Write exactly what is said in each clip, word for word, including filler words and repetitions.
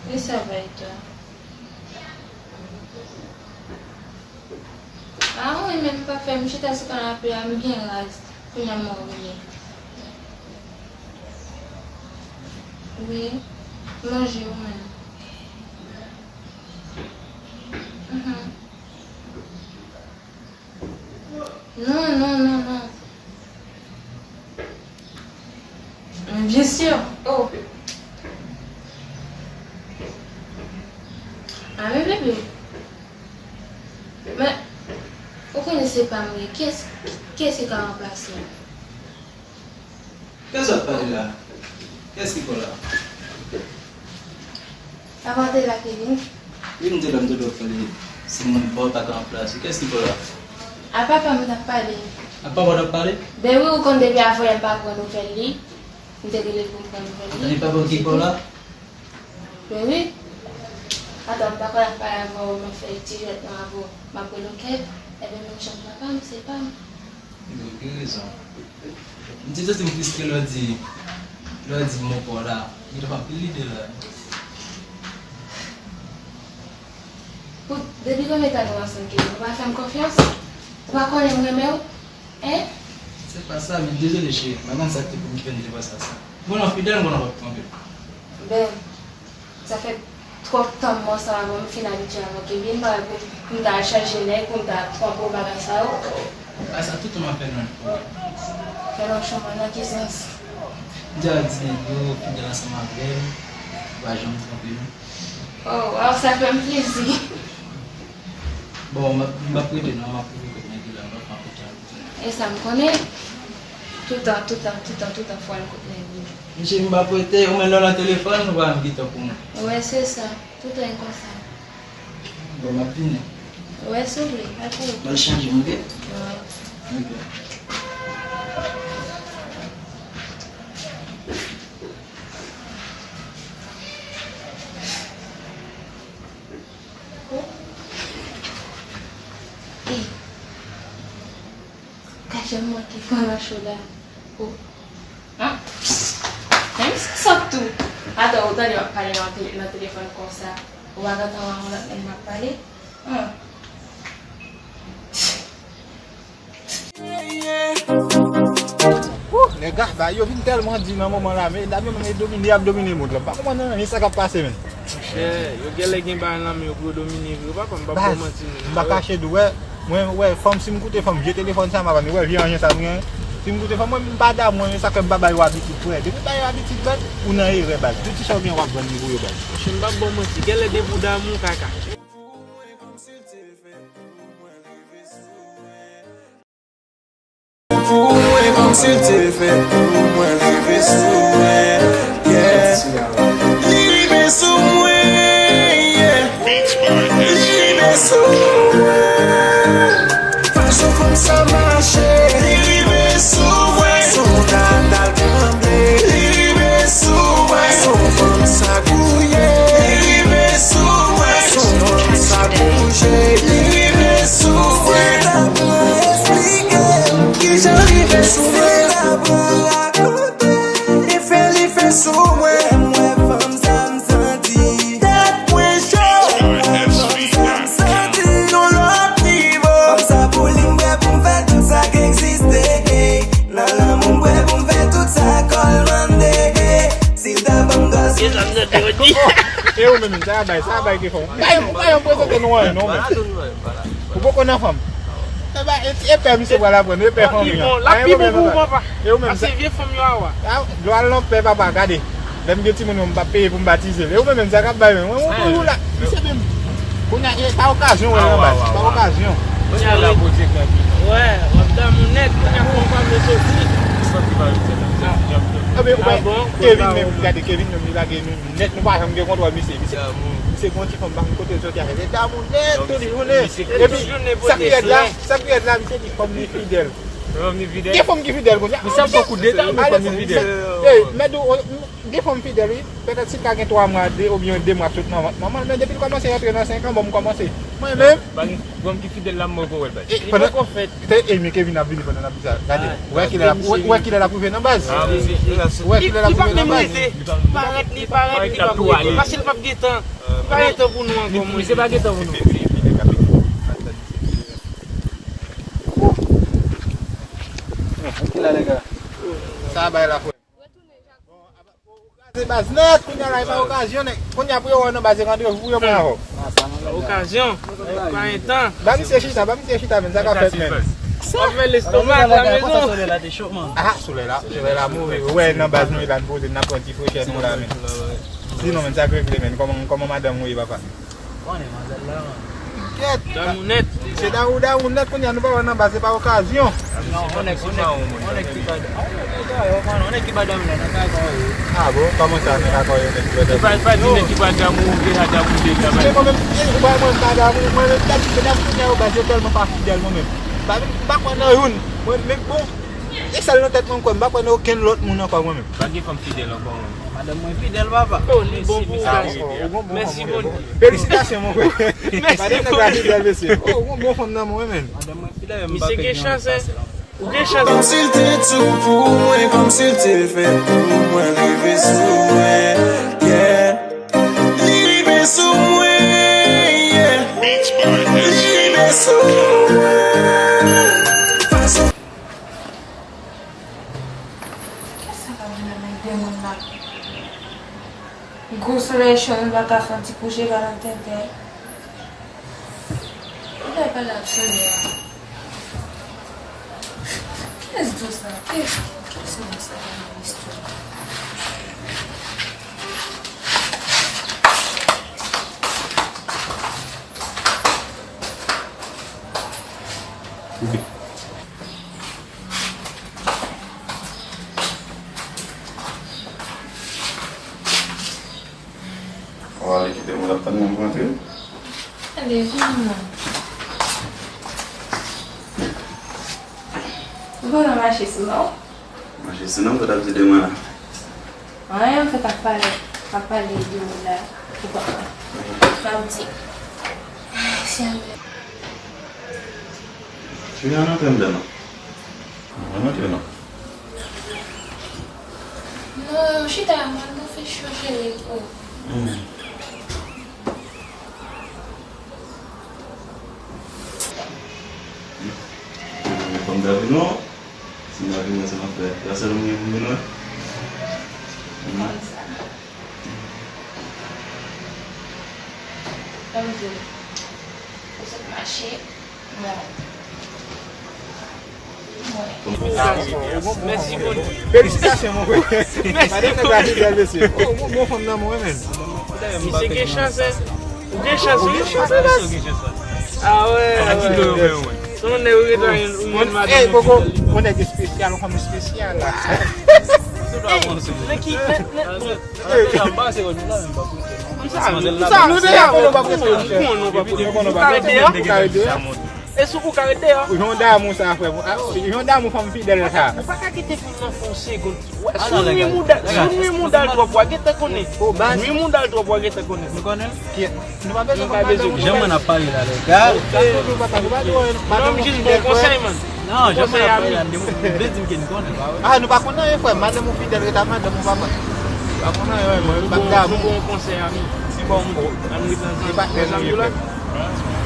Oui, ça va et toi? Ah oui, men m pa fè, m chita sou kanape a, m byen raz. Kounye a m wè w rele. Wi, manje ou menm. Mhm. Non, non, non, non. Men byen si. Oh. Ah, men bebe. Men, ou konnen se pa m li. Kiyès, kiyès ki ka ranplase m? Kiyès w ap pale la? Kiyès ki pa w la? Apa w te la, Kevin? Wi, m te la, m te dwe pale. Se mwen pa w ta ka ranplase. Kiyès ki pa w la? A papa m t ap pale. A papa w t ap pale? Ben wi, ou konn depi avan yè m pa pran nouvèl li. M te rele pou m pran nouvèl li. Tande papa w ki pa w la? Ben wi. Ata m pa konn ap pale avè w, m ap fè ti jwèt nan avè w. M ap rele w Kev. Ebyen, menm jan papa m, se pa m. Bon, gen rezon. M te santi m friske lè w di, lè w di mo pa w la. Gen anpil lide la. Pou, depi konbyen tan nou ansanm, Kevin? Ou pa fè m konfyans? Ou pa konnen m renmen w? Hein? Se pa sa, men dezole cheri. M pa konn sa k te pou m fè m te panse a sa. Bon, non, fidèl, m konnen w p ap twonpe m. Ben, sa fè twòp tan m ansanm avè w, m fin abitye avè w, Kevin, m pa wè pou, pou m ta al chanje nèg, pou m ta twonpe w bagay sa yo. A sa, tout tan m ap fè nan. Fè nan chonman, nan ki sans? M te al di nèg yo, fidèl ansanm avè m, ou pa janm twonpe m. Oh, waw, sa fè m plezi. Bon, m ap, m ap rete non, m ap rete kot nèg yo la, m p ap fè anpil tan. E sa m konnen. Toutan, toutan, toutan, toutan fò al kot nèg yo. Mesye, m p ap rete, ou menm lè w nan telefòn, ou pa menm gen tan pou mwen. Wi, se sa. Toutan e konsa. Bon, m ap vini. Wi, souple, pa twò. M al chanje m, oke? Wi. Oke. Ey, kache m manke pran nan cho la. Oh. Ah. Menm si sòt tou. Atò, ou tande w ap pale nan te-, nan telefòn konsa. Ou pa gentan wè yon lòt nèg m ap pale? Ah. Wouh, nèg Gahba yo vin tèlman di nan moman la, men dam yo menm e domine, y ap domine mond lan. M pa konprann anyen sa k ap pase, menn. Monchè, yo genlè gen bagay nan men yo pou yo domine vre, papa, m p ap ba w manti, menn. M pa kache di w, wè, mwen, wè, fanm, si m koute fanm, vye telefòn sa m ap vann, wè, vye anyen sa m genyen. Si m koute fanm, mwen, m pa damou, men sa fè m pa ba yo abitid, frè. Depi w ba yo abitid, baz, ou nan erè, baz. Tout ti sa w gen, w ap vann li pou yo, baz. Monchè, m p ap ba w manti, genlè depi w damou, kaka. Pou mwen kòmsi l te fèt pou mwen rive sou mwen, yeah. Li rive sou mwen, yeah. Li rive sou mwen. Fason fanm sa mache, li rive sou mwen. Son dada l tranble, li rive sou mwen. Son fanm sa gouye, li rive sou mwen. Son fanm sa bouje, li rive sou mwen. Esplike m kijan rive sou mwen. Li fè, li fè sou mwen. Mwen fanm sa m santi. Tèt mwen cho. Mwen fanm sa m santi. Yon lòt nivo. Fanm sa pou li m prè pou m fè tout sa k egziste. Nan lanmou m prè pou m fè tout sa kò l mande. Si l ta ban m dwa sou li. E ou menm, sa bay, sa bay ki fè w. Bay, ou pa yon prezante nou anyen, non, men. Ou poko nan fanm. E ba, e, e pè misye pral aprann, e pè fanmi an. L ap pi bon pou ou, papa. E ou menm, sa. Paske vye fanm yo a wa. A, glwa nan pè, papa, gade. Lè m gen timoun yo, m p ap peye pou m batize l. E ou menm, menm, sa k ap bay menm. Mwen, mwen, mwen, la. Misye menm. Kounye a, e pa okazyon, wè, nan baz. Pa okazyon. Kounye a, la, poze kanki. Wè, w ap damou nèt, kounye a, fò w pa vle soti. Kevin menm, gade, Kevin menm, li lage nou. Nèt, nou pa janm gen kontwòl misye. Misye, misye gen yon ti fanm, pa konn kote l soti avè l. E damou nèt, tout jounen. Epi, sa k pi rèd la, sa k pi rèd la, misye di fanm li fidèl. Gen fanm ki fidèl konsa. Misye ap fè kou deta pou fanm li fidèl. Ey, mèt ou, Gen fanm fidèl, wi. Petèt si l ka gen twa mwa, de, oubyen de mwa sot nan vant manman l, men depi l kòmanse rantre nan senk an, bon, m kòmanse. Mwen menm. Pa gen fanm ki fidèl la, m mò pou wè l, baz. E, li pandan, poko fèt. Te, e, men Kevin ap vini pandan n ap di sa. Gade, ah, ou wè kilè l ap, ou wè kilè l ap rive nan baz. Ah, wi. Ou wè kilè l ap rive nan baz. Li, li p ap menm rete. Li parèt, li parèt, li p ap rete. Paske l p ap gen tan. Li pa gen tan pou nou ankò, mwen. Misye pa gen tan pou nou. Sa bay la, frè. Ou kraze baz nèt, kounye a la, e pa okazyon, nèg. Kounye a pou yo wè w nan baz, e randevou pou yo pran avè w. Okazyon. Pa gen tan. Ba misye chita, ba misye chita, men sa k ap fèt, men. W ap fè lestomak la, men non. Ah, solèy la, solèy la move. Ou wè nan baz nou la, n poze, n ap pran ti frechè nou la, men. Sinon, men, sa k regle, men. Kòman, kòman madanm ou ye, papa? Konnen manzèl la, man. Kèt. Damou nèt. Se damou, damou nèt, kounye a nou pa wè nan baz, se pa okazyon. Non, on nèg, on nèg, on nèg ki pa, on nèg ki pa damou la nan kay pa w ye. Ah bon, kòman sa nan kay pa w ye, nèg ki pa damou? Pa, pa di nèg ki pa damou, ou deja damou deja, men. Men mwen menm, e, ou pa wè mwen pa damou, mwen menm, tèt, medam kounye a yo baz yo tèlman pa fidèl, mwen menm. Pa, m pa kwè nan youn. Mwen, men bon, e sèl nan tèt mwen m kwè, m pa kwè nan okenn lòt moun ankò, mwen menm. Pa gen fanm fidèl ankò, mwen. Madanm mwen fidèl, papa. Oh, li bon pou ou, gason. Mèsi, Bondye. Felisitasyon, mon frè. Mèsi, Bondye. Madanm nèg la fidèl, mesye. Oh, ou bon fanm nan mwen, men. Madanm mwen fidèl, m pa pè gen anyen pase la. Ou gen chans. Kòmsi l te tou pou mwen, kòmsi l te fèt pou mwen, rive sou mwen, yeah. Li rive sou mwen, yeah. Li rive sou mwen. Kisa k ap vin avèk de moun la? Gwo solèy cho, nou pa ka fè yon ti kouche ka nan tenten. Ou pa pale ak solèy a. Kiyès di w sa? Kiyès, kiyès di w sa nan istwa? Ou ale kite mwen ap tann mwen pou antre. Tande, vini non. Ou pa nan mache sou non? Mache sou non, sa t ap di de mwen la? Anyen, an fèt, ap pale, ap pale de ou la. Ou pa, m ap di. Ay, Senyè. Cheri, ann antre anndan non. Ann antre non. Non, chita, mwen, mwen fè cho, cheri. Oh. Hmm. Fò m ta vin non. Si m ta vin, se m ap fè. La sèl moun gen pou m vin wè. Hmm. Kòmsa. Fò m di w. Ou sot mache. Bon. Mèsi, Bondye. Felisitasyon, mon frè. Mèsi, Bondye. Madanm nèg la fidèl, mesye. Oh, bon, bon fanm nan mwen, men. Misye gen chans, en. Ou gen chans, wi. Ou gen chans, wi. Ah, wè, wè, wè. Se yon nèg ou gentan yon, yon madanm. Ey, Koko, yon nèg espesyal, yon fanm espesyal la. Ey, nan ki, nan, nan, Ou ka ret deyò? E si ou ka ret deyò? Jan w damou sa, frè. Jan w damou fanm fidèl sa. Ou pa ka kite fanm nan fè yon segonn. Si w nwi mouda, si w nwi mouda l twòp, w a gentan konnen. Nwi mouda l twòp, w a gentan konnen. Nou konnen l? Nou pa bezwen konn madanm. Jan mwen ap pale la, lè gad. Non, m jis ba w konsèy, man. Non, jan mwen ap pale la, m vle di m ke n konnen, pa vre? Ah, nou pa konn anyen, frè. Madanm ou fidèl, ret ak madanm ou, papa. Pa konn anyen, mwen, m pa damou. Nou bon konsèy, ami. Si bon, ann ret ansanm. Se patnè nou ye, frè.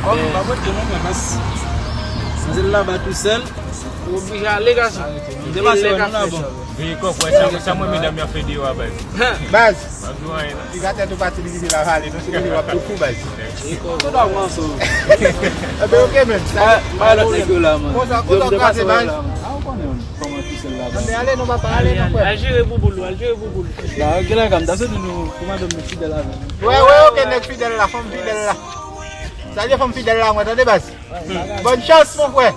Kòm m pa pote non, mwen, mas. Manzèl la ba tou sèl. Ou oblije ale, gason. M te pase wè nou la, bon. Veye kòk, wè sa, sa mwen medam yo ap fè deyò a, baz. Baz. Piga tèt ou pati li rive la vale, non, se li w ap fou, baz. Tout dwa pran sou. Enben, ok, men. Bay lòt nèg yo la, man. Konsa, konsa w kraze, baz. Ah, ou konnen kòman ti sèl la, baz. Anben, ale, non, papa, ale, non, frè. Al jere bouboul ou, al jere bouboul ou. La, ok, la, m ta swete nou, pou madanm nou fidèl avè nou. Wè, wè, ok, nèg fidèl la, fanm fidèl la. Salye fanm fidèl la, mwen, tande, baz. Bòn chans, mon frè.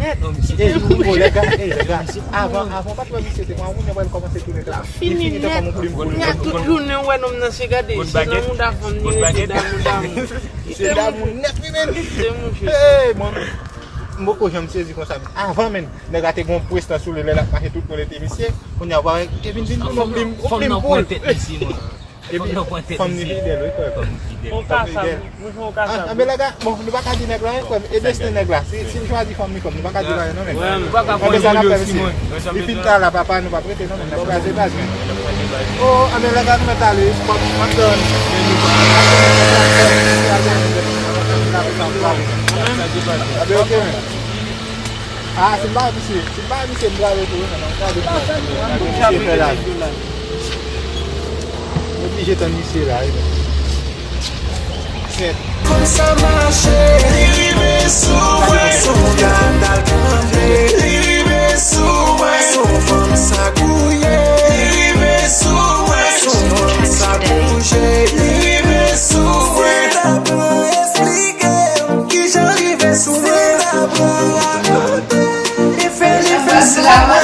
Ey, bon, lè gade, ey, lè gade. Avan, avan, pa t wè misye te pran moun, yo pral kòmanse tounen. Fini nèt. Kounye a tout jounen, ou wè nonm nan se gade, se nan mouda fanm li rete, damou, damou. Se damou nèt, wi, men. Se mouche. Ey, mwen. M poko janm sezi konsa. Avan menm, nèg la te gon prestans sou li lè l ap mache tout moun rete misye. Kounye a w pa wè Kevin vin pou nou plim pou l. Epi fanm ni fidèl wi frè m. Fanm ni fidèl. Anbelaga, bon, nou pa ka di nèg la anyen frè m. E desten nèg la. Si l chwazi fanm li frè m, nou pa ka di l anyen non menm. Anben sa n ap fè mesye. Li fin ta la papa, nou p ap rete non menm. N ap kraze baz menm. O, anbelaga nou mèt ale. M ap tann. Anben ok menm. Ah, si m pa misye, si m pa misye m prale tou wi menm. Gade misye fè la. M oblije tann misye la wi menm. Sèt. Kòm sa mache, li rive sou mwen, son gad al kanpe, li rive sou mwen, son fanm sa gouye, li rive sou mwen, son fanm sa bouje, li rive sou mwen. Sita pran esplike m kijan rive sou mwen. Sita pran rakonte, li fè, li fè sou mwen.